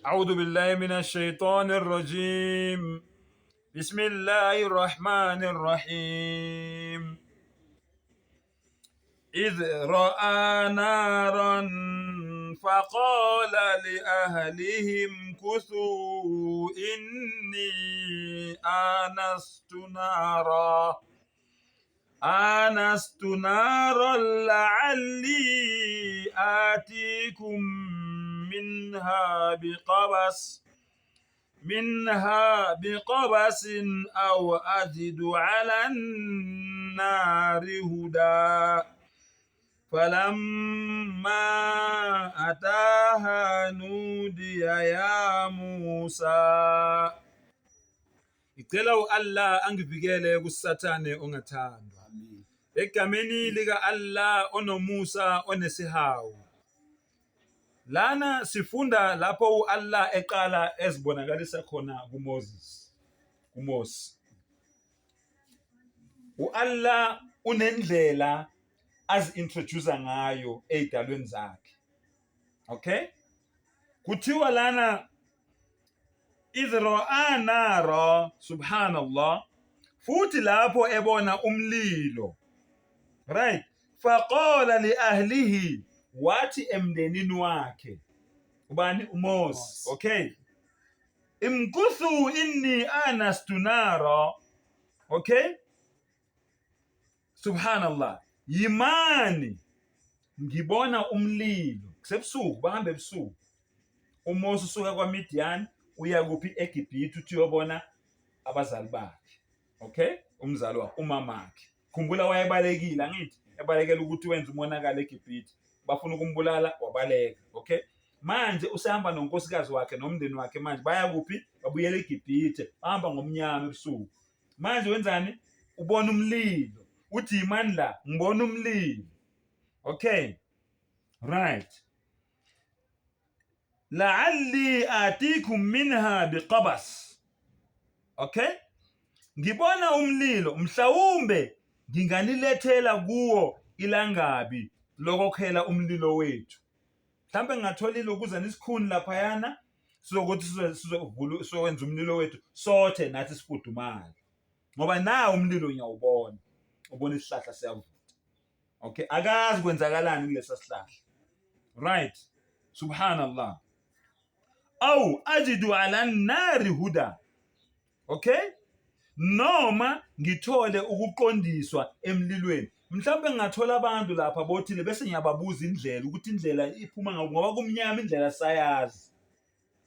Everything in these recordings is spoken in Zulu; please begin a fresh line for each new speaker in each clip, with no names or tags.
أعوذ بالله من الشيطان الرجيم بسم الله الرحمن الرحيم إذ رأى نارا فقال لأهلهم كثوا إني آنست نارا آنست نارا لعلي آتيكم منها بقبس منها بقبس أو أجد على النار هدى فلما أتاها نودي يا موسى. Ngicela u-Allah angivikele kuSathane ongathandwa. Egameni lika-Allah onomusa onesihawu. Lana sifunda lapho u-Allah eqala ezibonakalisa khona kuMoses. KuMose. U-Allah unendlela azi-introduce ngayo ey'dalweni zakhe. Okay? Kuthiwa lana idh ra'a nara, subhanallah, futhi lapho ebona umlilo, right, faqala li ahlihi, wathi emndenini wakhe, ubani? uMose. Okay, imkuthu inni anastu nara. Okay, Subhanallah, yimani ngibona umlilo. Kusebusuku, bahamba ebusuku. UMose usuka kwaMidian uya kuphi? EGibhithe, uthi uyobona abazali bakhe. Okay, umzali wakhe, umamakhe. Khumbula wayebalekile, angithi ebalekela ukuthi wenza umonakalo eGibhithe, bafuna ukumbulala, wabaleka. Okay, manje usehamba nonkosikazi wakhe nomndeni wakhe, manje baya kuphi? Babuyela eGibhithe, bahamba ngomnyama ebusuku. Manje wenzani? Ubona umlilo, uthi yimani la, ngibona umlilo. Okay, right, la'alli atikum minha biqabas. Okay, ngibona umlilo, mhlawumbe nginganilethela kuwo ilangabi lokokhela umlilo wethu. Mhlawumbe ngingathola ilokuza nisikhuni laphayana, sizokuthi sizovula, sizokwenza umlilo wethu sothe nathi sifudumale, ngoba nawo umlilo ngiyawubona, ubona isihlahla siyavutha. Okay, akazi kwenzakalani kulesa sihlahla. Right, subhanallah. Au ajidu ala nari huda. Okay, noma ngithole ukuqondiswa emlilweni, mhlawumbe ngingathola abantu lapha bothile bese ngiyababuza indlela, ukuthi indlela iphuma ngakuphi, ngoba kumnyama, indlela sayazi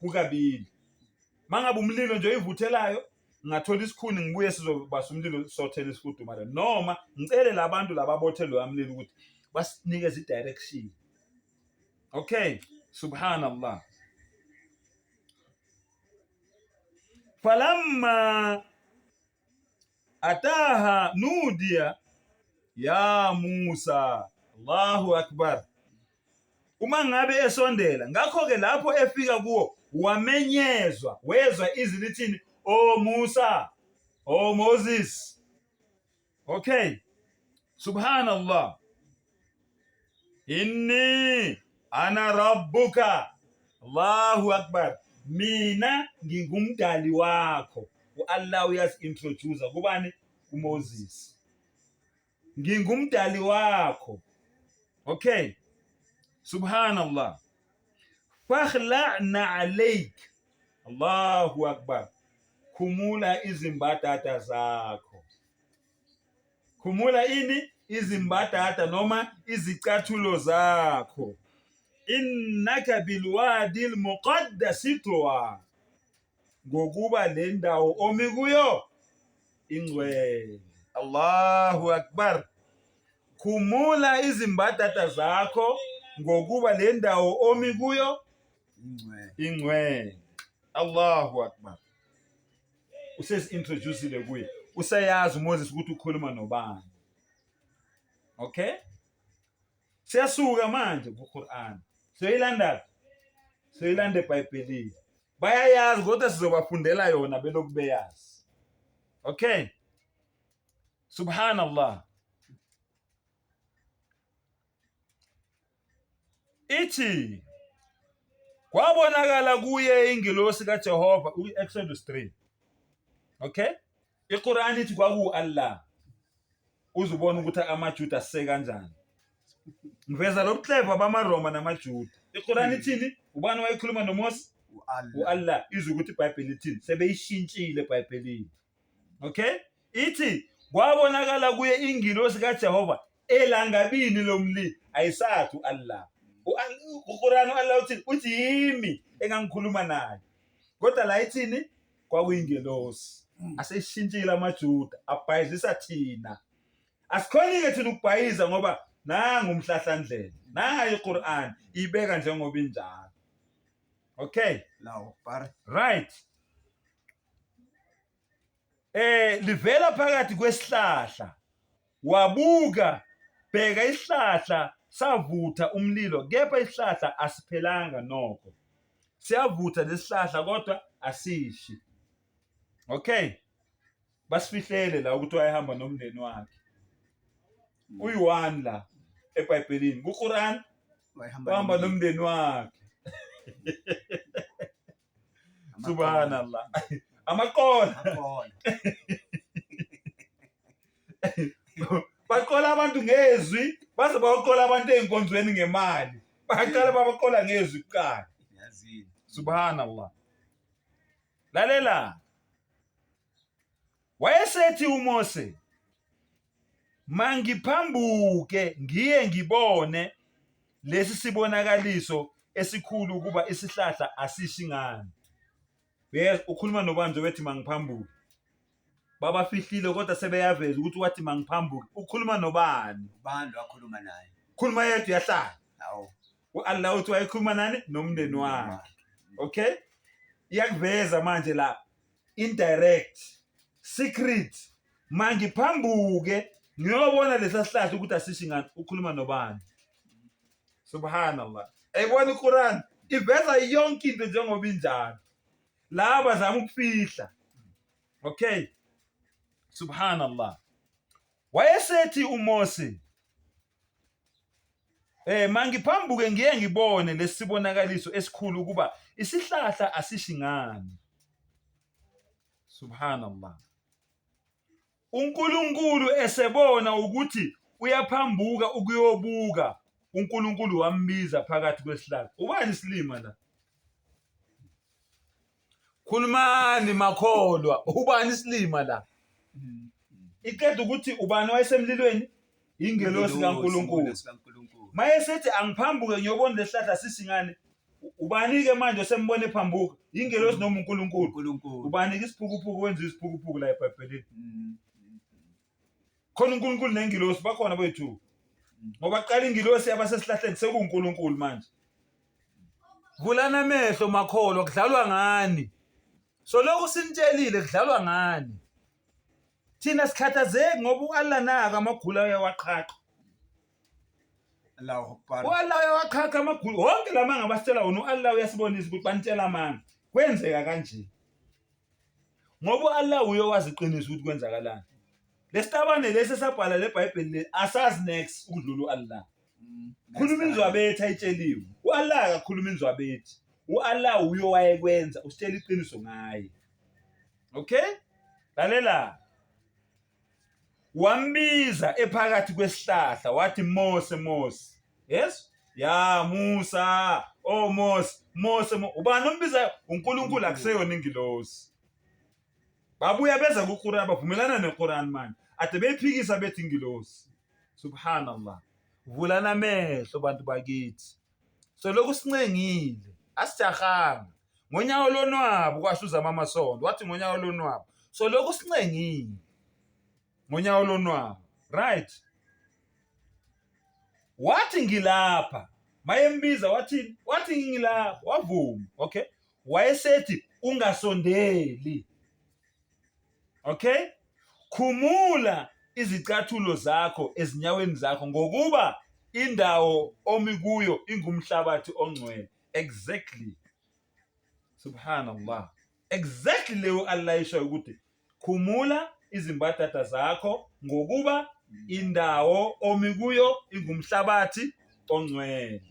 kukabili. Mangabe umlilo nje oyivuthelayo, ngingathola isikhuni ngibuye sizobasa umlilo sothela isifudumale, noma ngicele labantu laba bothele loya mlilo ukuthi basinikeze i-direction. Okay, subhanallah. Falamma ataha nudiya ya Musa. Allahu akbar. Uma ngabe esondela, ngakho-ke lapho efika kuwo wamenyezwa, wezwa izwi lithini? O Musa, o Moses. Okay, subhanallah, inni ana rabbuka. Allahu akbar, mina ngingumdali wakho. U-Allah uyazi-introduce kubani? KuMoses. Ngingumdali wakho. Okay, subhanallah. Fakhla'na alayk. Allahu akbar, khumula izimbadada zakho. Khumula ini? Izimbadada noma izicathulo zakho. Innaka bilwadi almuqaddasi tuwa, ngokuba le ndawo omi kuyo ingcwele. Allahu akbar. Khumula izimbadada zakho ngokuba le ndawo omi kuyo ingcwele. Allahu akbar. Usezi-introducile kuye, useyazi uMoses ukuthi ukhuluma nobani. Okay, siyasuka manje ku-Quran, siyoyilanda, siyoyilanda eBhayibhelini. Bayayazi kodwa sizobafundela yona belokhu beyazi. Okay, subhanallah. Ithi Kwabonakala kuye ingelosi kaJehova u-Exodus 3. Okay? IQuran ithi kwaku-Allah. Uzubona ukuthi amaJuda asise kanjani. Ngiveza lobukleva bamaRoma namaJuda. IQuran ithini? Ubani wayekhuluma noMose? U-Allah. Izwe ukuthi iBhayibheli ithini? Sebeyishintshile eBhayibhelini. Okay? Ithi kwabonakala kuye ingilosi kaJehova elangabini lomlilo ayisathi u-Allah. UQuran u-Allah uthi uthi yimi engangikhuluma naye. Kodwa la ithini? Kwakuyingelosi. Aseshintshile amaJuda abhayizisa thina. Asikhoni-ke thina ukubhayiza ngoba nangu umhlahlandlela. Nayi iQuran ibeka njengoba injalo. Okay.
Allahu Akbar.
Right. Livela phakathi kwesihlahla. Wabuka, bheka isihlahla savutha umlilo, kepha isihlahla asiphelanga nokho. Siyavutha lesihlahla kodwa asishi. Okay. Basifihlele la ukuthi wayehamba nomndeni wakhe. Uyi-one la eBhayibhelini. KuQuran wahamba nomndeni wakhe. Subhanallah. Amaqola. Baqola abantu ngezwi, baze baqola abantu ey'nkonzweni ngemali. Baqala babaqola ngezwi kuqala.
Yazini.
Subhanallah. Lalela. Wayesethi uMose, mangiphambuke ngiye ngibone lesi sibonakaliso esikhulu ukuba isihlahla asishi ngani. Yes, ukhuluma nobani nje wethi mangiphambuke. Babafihlile kodwa sebeyaveza ukuthi wathi mangiphambuke. Ukhuluma nobani?
Ubani lo akhuluma naye?
Khuluma yedwa uyahlala.
Hawu.
U-Allah uthi wayekhuluma nani? Nomndeni wakhe. Okay? Iyakuveza manje la indirect secret mangiphambuke ngiyobona lesa sihlahla ukuthi asishi ngani ukhuluma nobani subhanallah ayibona iQuran iveza yonke into njengoba injalo laba bazama ukufihla okay subhanallah wayesethi uMose mangiphambuke ngiye ngibone lesibonakaliso esikhulu ukuba isihlahla asishi ngani. Subhanallah. uNkulunkulu esebona ukuthi uyaphambuka ukuyobuka, uNkulunkulu wambiza phakathi kwesihlahla. Ubani isilima la? Khulumani makholwa, ubani isilima la? Iqeda ukuthi ubani wayesemlilweni? Ingelosi kaNkulunkulu. Mayesethi angiphambuke ngiyobona lesihlahla sisingane. Ubani-ke manje osembona ephambuka? Ingelosi noma uNkulunkulu? Ubani-ke isiphukuphuku wenza isiphukuphuku la eBhayibhelini? Khona uNkulunkulu nengilosi bakhona boyi-two. Ngoba kuqala ingilosi yabasesihlahleni sekuwuNkulunkulu manje. Vulani amehlo makholwa, kudlalwa ngani? Solokhu sinitshelile kudlalwa ngani? Thina sikhathazeki ngoba u-Allah naka amagula uyawaqhaqa.
Allahu Akbar.
U-Allah uyawaqhaqa amagula. Wonke la manga abasitshela wona u-Allah uyasibonisa ukuthi banitshela amanga. Kwenzeka kanje. Ngoba u-Allah uyowazi iqiniso ukuthi kwenzakalani. Lesitabane lesi esabhala leBhayibheli le asazi next ukudlula u-Allah. Khuluma inzwabethi ayitsheliwe. U-Allah akakhuluma inzwabethi. U-Allah uyo wayekwenza usitshela iqiniso ngaye. Okay? Lalela. Wambiza ephakathi kwesihlahla wathi Mose Mose. Yes? Ya Musa, oh Mose, Mose, ubani ombizayo? uNkulunkulu akuseyona ingilosi. Babuya beza kuQuran bavumelana neQuran manje. Ade beyiphikisa bethi ingilosi. Subhanallah. Vulana amehlo bantu bakithi. Solokhu sincengile, asijahanga. Ngonyawo lonwabu kwasho uZama Masondo, wathi ngonyawo lonwabu. Solokhu sincengile. Ngonyawo lonwabu. Right. Wathi ngilapha. Mayembiza wathi wathi ngilapha, wavuma. Okay. Wayesethi ungasondeli. Okay? Khumula izicathulo zakho ezinyaweni zakho ngokuba indawo omi kuyo ingumhlabathi ongcwele. Exactly. Subhanallah. Exactly leyo Allah isho ukuthi khumula izimbadada zakho ngokuba indawo omi kuyo ingumhlabathi ongcwele.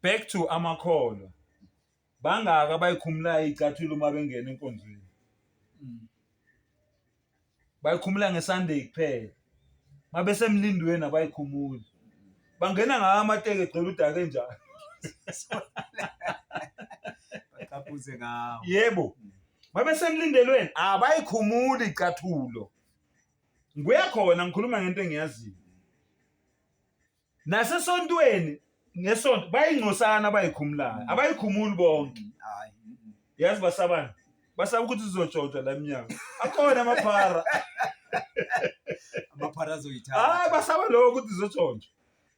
Back to amakholwa. Bangaka abayikhumulayo icathulo uma bengena enkonzweni. Bayikhumula ngeSunday kuphela. Mabesemlindweni abayikhumuli. Bangena ngawo amateki egcwele udaka enjalo.
Baqaphuze ngawo.
Yebo. Mabesemlindelweni abayikhumuli icathulo. Ngibuya khona ngikhuluma ngento engiyaziyo. Nasesontweni ngesonto bayingcosana abayikhumulayo, abayikhumuli bonke.
Hayi.
Yazi basabani? Basaba ukuthi sizotshontshwa la emnyango. Akhona amaphara.
Amaphara azoyithatha.
Hayi basaba lokho ukuthi sizotshontshwa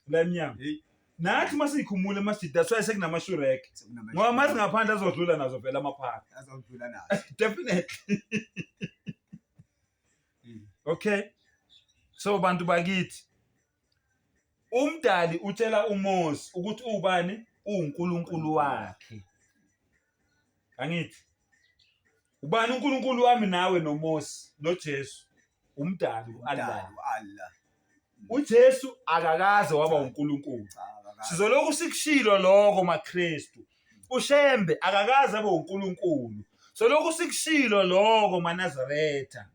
la emnyango.
Hey.
Nathi uma siyikhumula emasjid that's why sekunamashurek.
Sekunama-
Ngoba uma singaphandle azodlula nazo vele amaphara.
Azodlula nazo.
Definitely. Okay. So bantu bakithi umdali utshela uMose ukuthi ubani uNkulunkulu wakhe. Angithi ubani uNkulunkulu wami nawe noMose noJesu umdali uAllah.
Allah.
uJesu akakaze waba uNkulunkulu.
Cha, akakaze.
Sizolokhu sikushilo lokho maKristu. uShembe akakaze abe uNkulunkulu. Solokhu sikushilo lokho maNazaretha.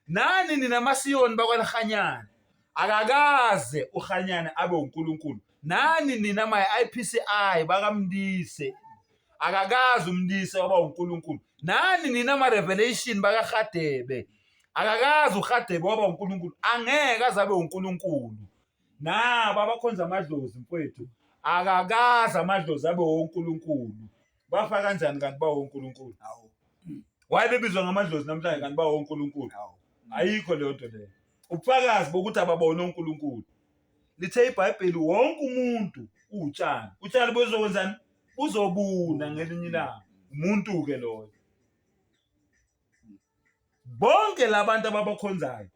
Nani nina maSiyoni bakwaLhanyana akakaze uHanyana abe uNkulunkulu. Nani nina my IPCI bakaMndise akakaze uMndise waba uNkulunkulu. Nani nina ma Revelation bakaRhadebe akakaze uRhadebe waba uNkulunkulu. Angeke aze abe uNkulunkulu. Nabo abakhonza amadlozi mfowethu akakaze amadlozi abe wonkulunkulu. Bafa kanjani kanti bawonkulunkulu?
Hawu.
Why bebizwa ngamadlozi namhlanje kanti bawonkulunkulu?
Hawu.
Ayikho leyo nto leyo. Ubufakazi bokuthi ababona uNkulunkulu. Lithe iBhayibheli wonke umuntu uwutshani. Utshani buzokwenzani? Buzobuna ngelinye ilanga. Umuntu ke loyo. Bonke labantu ababakhonzayo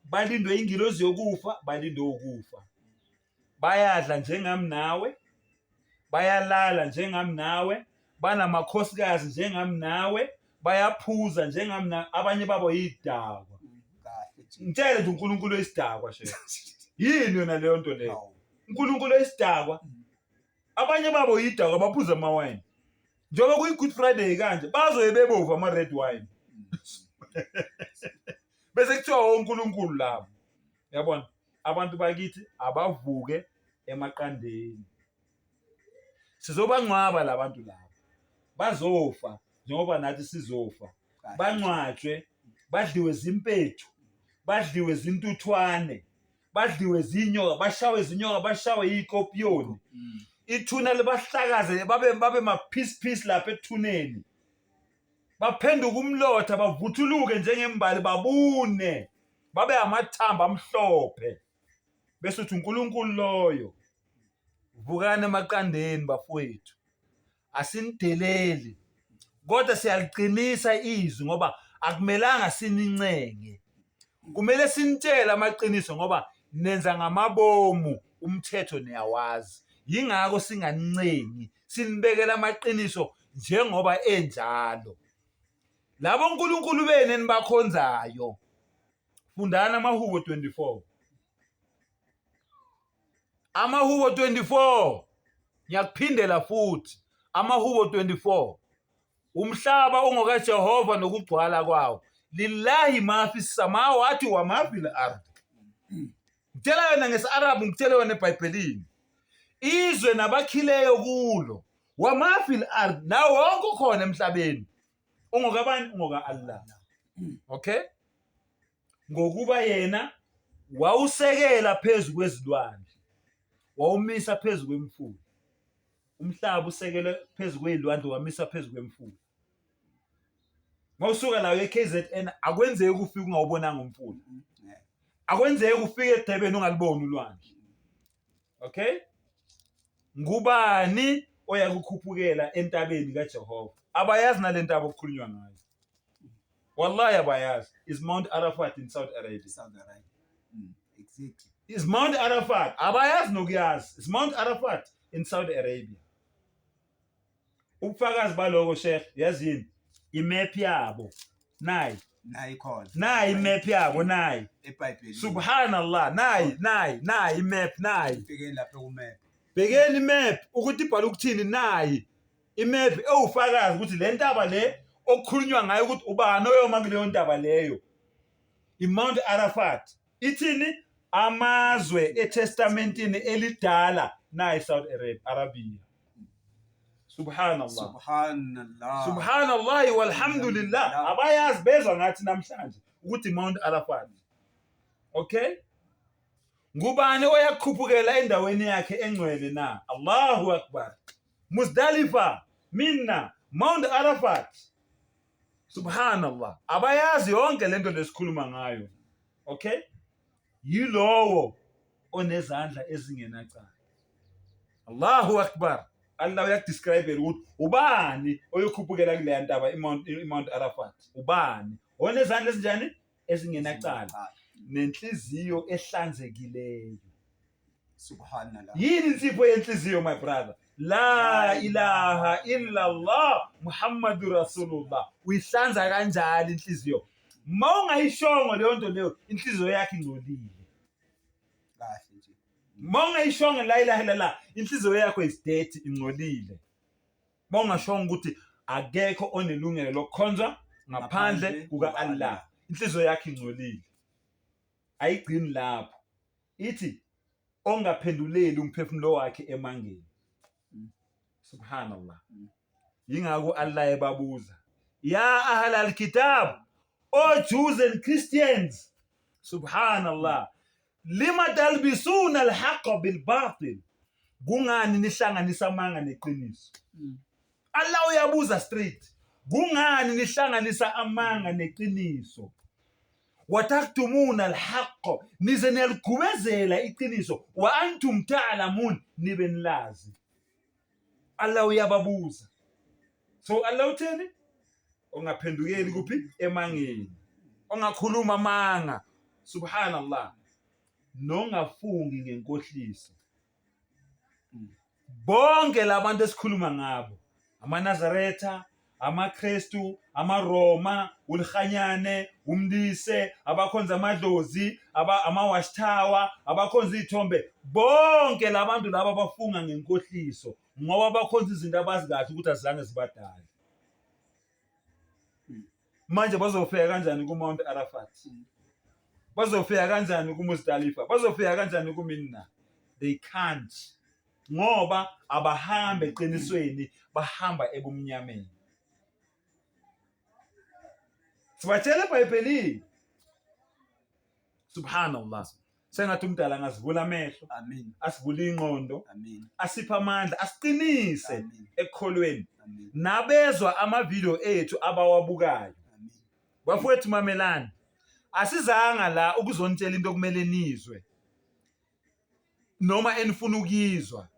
balindwe ingilozi yokufa, balindwe ukufa. Bayadla njengami nawe, bayalala njengami nawe, banamakhosikazi njengami nawe, bayaphuza njengami nawe, abanye babo yidakwa.
Kahle nje.
Ngitshele nje uNkulunkulu oyisidakwa she. Yini yona leyo nto leyo?
Hawu.
uNkulunkulu oyisidakwa. Abanye babo yidakwa baphuza amawayini. Njengoba kuyi-Good Friday kanje bazoye bebovu ama-red wine. Bese kuthiwa onkulunkulu labo. Yabona? Abantu bakithi abavuke emaqandeni. Sizobangcwaba labantu laba. Bazofa njengoba nathi sizofa. Bangcwatshwe, badliwe zimpethu, badliwe zintuthwane, badliwe zinyoka, bashawe zinyoka, bashawe yikopiyoni. Ithuna libahlakaze babe ma-piece piece lapha ethuneni. Baphenduka umlotha, bavuthuluke njengembali, babune, babe amathambo amhlophe. Bese uthi uNkulunkulu loyo, vukani emaqandeni bafowethu. Asinideleli kodwa siyaliqinisa izwi ngoba akumelanga sinincenge. Kumele sinitshele amaqiniso ngoba nenza ngamabomu umthetho niyawazi. Yingakho singanincengi, sinibekela amaqiniso njengoba enjalo. Labo nkulunkulu benu enibakhonzayo, fundani amaHubo 24. AmaHubo 24 ngiyakuphindela futhi amaHubo 24 umhlaba ungokaJehova nokugcwala kwawo lillahi ma fi samawati wa ma fi al-ard ngitshela yona ngesi-Arab ngitshele yona eBhayibhelini izwe nabakhileyo kulo wa ma fi al-ard nawo wonke okhona emhlabeni ungokabani ungoka-Allah okay ngokuba yena wawusekela phezu kwezilwandle wawumisa phezu kwemifula umhlaba usekelwe phezu kwey'lwandle wamisa phezu kwemifula mawusuka la e-KZN akwenzeki ufike ungawubonanga umfula akwenzeki ufike eDurban ungaliboni ulwandle okay ngubani oya kukhuphukela entabeni kaJehova abayazi nale ntaba okukhulunywa ngayo wallahi abayazi is Mount Arafat in Saudi Arabia
Saudi Arabia. Exactly.
Is Mount Arafat abayazi nokuyazi is Mount Arafat in Saudi Arabia ubufakazi baloko Sheikh yazini imap yabo nayi
Nayi khona.
nayi imap yabo nayi
eBhayibhelini.
subhanallah nayi nayi nayi imap nayi
Fikeni lapha kumap.
Bhekeni imap ukuthi ibhala ukuthini nayi imap ewufakazi ukuthi le ntaba le okukhulunywa ngayo ukuthi ubani oyoma kuleyo ntaba leyo. IMount Arafat ithini? Amazwe eTestamentini elidala nayi Saudi Arabia. Subhanallah.
Subhanallah.
Subhanallah walhamdulillah. Abayazi bezwa ngathi namhlanje ukuthi Mount Arafat. Okay? Ngubani oyakhuphukela endaweni yakhe engcwele na? Allahu Akbar. Muzdalifa, Minna, Mount Arafat. Subhanallah. Abayazi yonke lento lesikhuluma ngayo. Okay? Yilowo onezandla ezingenacala. Allahu Akbar. Allah uyakudescribe ukuthi ubani oyokhuphukela kuleya ntaba iMount Arafat. Ubani onezandla ezinjani? Ezingenacala nenhliziyo ehlanzekileyo.
Subhanallah.
Yini insipho yenhliziyo my brother? La ilaha illa Allah Muhammadu Rasulullah. Uyihlanza kanjani inhliziyo? Uma ungayishongo leyo nto leyo, inhliziyo yakho ingcolile.
Kahle nje.
Uma ungayishongo la ilaha illallah, inhliziyo yakho is dirty, ingcolile. Uma ungashongo ukuthi akekho onelungelo lokukhonzwa ngaphandle kuka-Allah, inhliziyo yakho ingcolile. Ayigcini lapho. Ithi ongaphenduleli umphefumulo wakhe emangeni. Subhanallah. Yingakho Allah ebabuza, ya ahl al-kitab, O Jews and Christians, subhanallah, lima talbisuna al-haqqa bil-batil, kungani nihlanganisa amanga neqiniso? Allah uyabuza straight, kungani nihlanganisa amanga neqiniso? Wataktumuna alhaq, nize niyaligubezela iqiniso, wa antum ta'lamun, nibe nilazi. Allah uyababuza. So Allah utheni? Ongaphendukeli kuphi? Emangeni. Ongakhuluma amanga. Subhanallah. Nongafungi ngenkohliso. Bonke labantu esikhuluma ngabo, amaNazaretha, amaKristu, amaRoma, uLihanyane, uMlise, abakhonza amadlozi, ama-watchtower, abakhonza iy'thombe, bonke labantu laba bafunga ngenkohliso ngoba bakhonza izinto abazi kahle ukuthi azange zibadale. Manje bazofika kanjani ku-Mount Arafat? Bazofika kanjani kuMuzdalifa? Bazofika kanjani kuMinna? They can't. Ngoba abahambe eqinisweni, bahamba ebumnyameni. Sibatshela eBhayibhelini. Subhanallah. Sengathi umdala angazivula amehlo,
Amen.
asivule ingqondo,
Amen.
asiphe amandla, asiqinise
Amen.
ekukholweni.
Amen.
Nabezwa amavidiyo ethu abawabukayo.
Amen.
Bafowethu mamelani. Asizanga la ukuzonitshela into okumele nizwe noma enifuna ukuyizwa.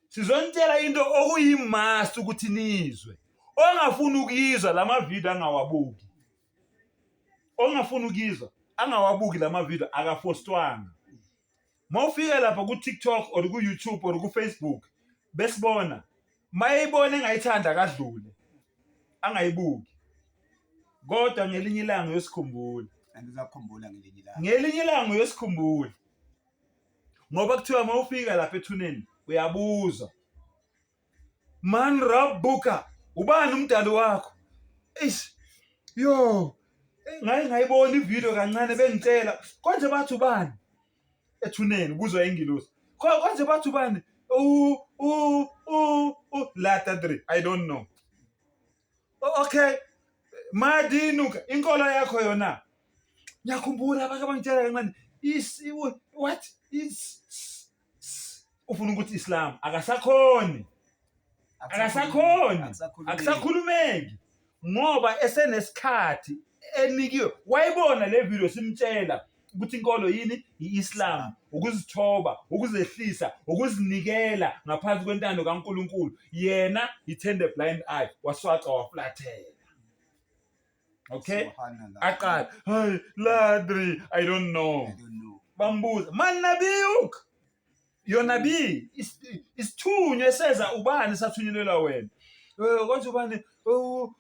Sizonitshela into okuyimust ukuthi nizwe. Ongafuni ukuyizwa lama video angawabuki. Ongafuni ukuyizwa angawabuki lama video, akafostwanga. Mawufika lapha ku TikTok or ku YouTube or ku Facebook besibona mayibona engayithanda akadlule angayibuki, kodwa ngelinye ilanga uyosikhumbula.
And uzakhumbula ngelinye ilanga.
Ngelinye ilanga uyosikhumbula, ngoba kuthiwa mawufika lapha ethuneni uyabuzwa, man rabbuka, ubani umdali wakho? Eish, yo, ngaye ngayibona ivideo kancane bengitshela konje bathi ubani ethuneni, kubuzwa ingilosi konje bathi ubani u u u u la tadri, I don't know. Okay, madinuka, inkolo yakho yona ngiyakhumbula abake bangitshela kancane is what is, ufuna ukuthi Islam, akasakhoni, akasakhoni, akusakhulumeki ngoba esenesikhathi enikiwe. Wayibona le video simtshela ukuthi inkolo yini, i-Islam, ukuzithoba, ukuzehlisa, ukuzinikela ngaphansi kwentando kaNkulunkulu. Yena he turned a blind eye, waswaca, waflathela. Okay,
Subhanallah.
aqala, hey ladri, I don't know.
I don't know.
Bambuza, man nabiyuk, your nabi, isithunywa eseza ubani sathunyelelwa wena? Konje ubani mu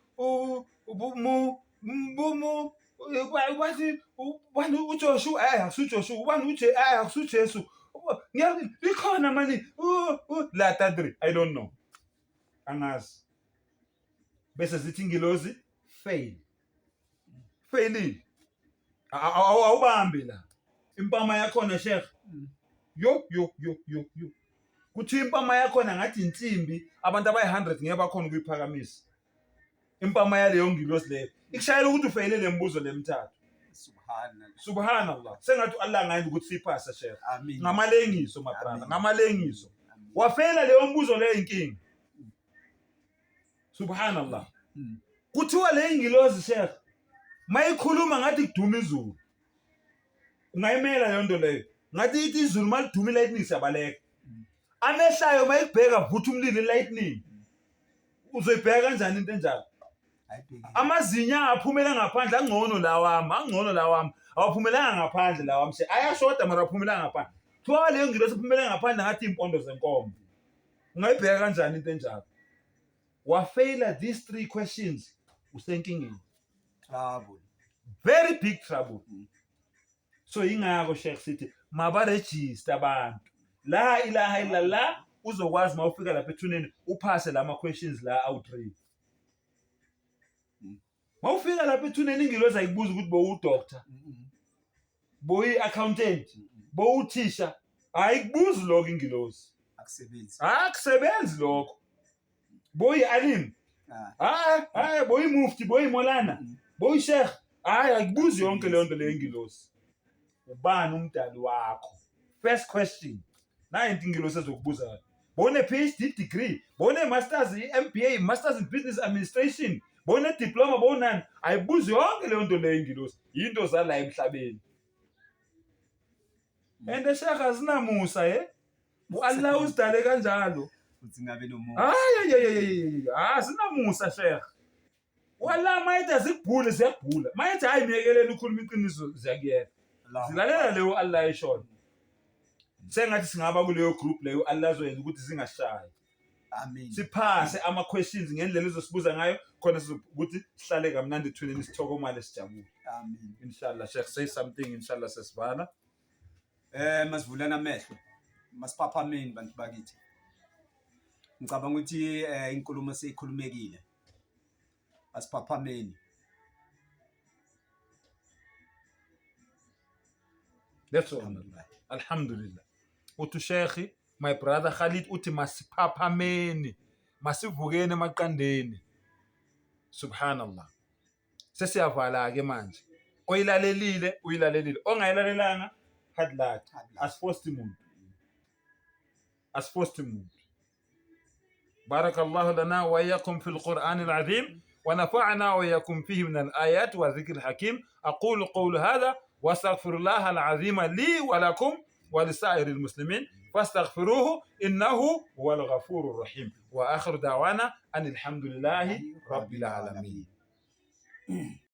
mu bathi ubani, uJoshua? AkusuJoshua. Ubani uje? AkusuJesu. Likhona mani la tadri, I don't know, angazi. Bese zithi ingilozi fail, failile, awubambi la impama yakhona sheikh. Yo yo yo yo yo, kuthi impama yakhona ngathi insimbi, abantu abayi-100 ngeke bakhona ukuyiphakamisa impama yaleyo ngilosi leyo, ikushayela ukuthi ufeyile le mbuzo lemithathu.
Subhanallah.
Subhanallah, sengathi u-Allah angayenza ukuthi siyiphase sheikh.
Amin.
Ngamalengiso my brother,
Amen.
ngamalengiso.
Amin.
Wafeyila leyo mbuzo leyo, inkinga. Subhanallah. Kuthiwa le ngilozi sheikh mayikhuluma ngathi kuduma izulu, ungayimela leyo nto leyo? Ngathi ithi izulu maliduma i-lightning, siyabaleka. Amehlayo mayikubheka vutha umlilo, i-lightning. Uzoyibheka kanjani into enjalo?
Ayibhekile.
Amazinyo aphumela ngaphandle, angcono lawami, angcono lawami, awaphumelanga ngaphandle lawami, ayashoda mara aphumelanga ngaphandle. Kuthiwa leyo ngilosi iphumele ngaphandle ngathi iy'mpondo zenkomo. Ungayibheka kanjani into enjalo? Wafeyila these three questions, usenkingeni.
Trouble.
Very big trouble. So yingakho sheikh sithi mabarejista abantu la ilaha illallah, uzokwazi uma ufika lapha ethuneni uphase lama questions la awu-3. Uma ufika lapha ethuneni ingilozi ayikubuza ukuthi bowu-doctor, boyi-accountant, bowuthisha, ayikubuzi lokho ingilozi.
Akusebenzi.
Akusebenzi lokho. Boyi-alim,
Ah.
hayi hayi, boyi-mufti, boyi-molana, boyi-sheikh, hayi, ayikubuzi yonke leyo nto leyo ingilosi. Ubani umdali wakho? First question nayi into ingilosi ezokubuza. Bone-PhD degree, bone-masters, i-MBA, masters in business administration, bone-diploma, bonani, ayibuzi yonke leyo nto leyo ingilosi. Yinto zala emhlabeni. And sheikh, azinamusa ye, u-Allah uzidale kanjalo.
Futhi ngabe nomusa.
Hayi hayi, azinamusa sheikh. U-Allah mayethi azikubhule, ziyakubhula. Mayethi hayi, miyekeleni ukhuluma iqiniso, ziyakuyeka.
Allahu
Zilalela leyo Allah ayishoyo. Sengathi singaba kuleyo group leyo Allah azoyenza ukuthi zingashayi.
Amin.
Siphase ama-questions ngendlela ezosibuza ngayo khona ukuthi sihlale kamnandi ethuneni, sithokomale, sijabule.
Amin.
Inshallah sheikh, say something inshallah, sesivala.
Masivulana amehlo. Masiphaphameni bantu bakithi. Ngicabanga ukuthi inkulumo seyikhulumekile. Asiphaphameni.
That's all.
Alhamdulillah.
Alhamdulillah. Uthi sheikh, my brother Khalid uthi masiphaphameni, masivukeni emaqandeni. Subhanallah. Sesiyavala ke manje. Oyilalelile uyilalelile, ongayilalelanga hard luck.
Hard luck.
Asifosti muntu, asifosti muntu. بارك الله لنا وإياكم في القرآن العظيم ونفعنا وإياكم فيه من الآيات والذكر الحكيم. أقول قول هذا واستغفر الله العظيم لي ولكم ولسائر المسلمين فاستغفروه إنه هو الغفور الرحيم. وآخر دعوانا أن الحمد لله رب العالمين.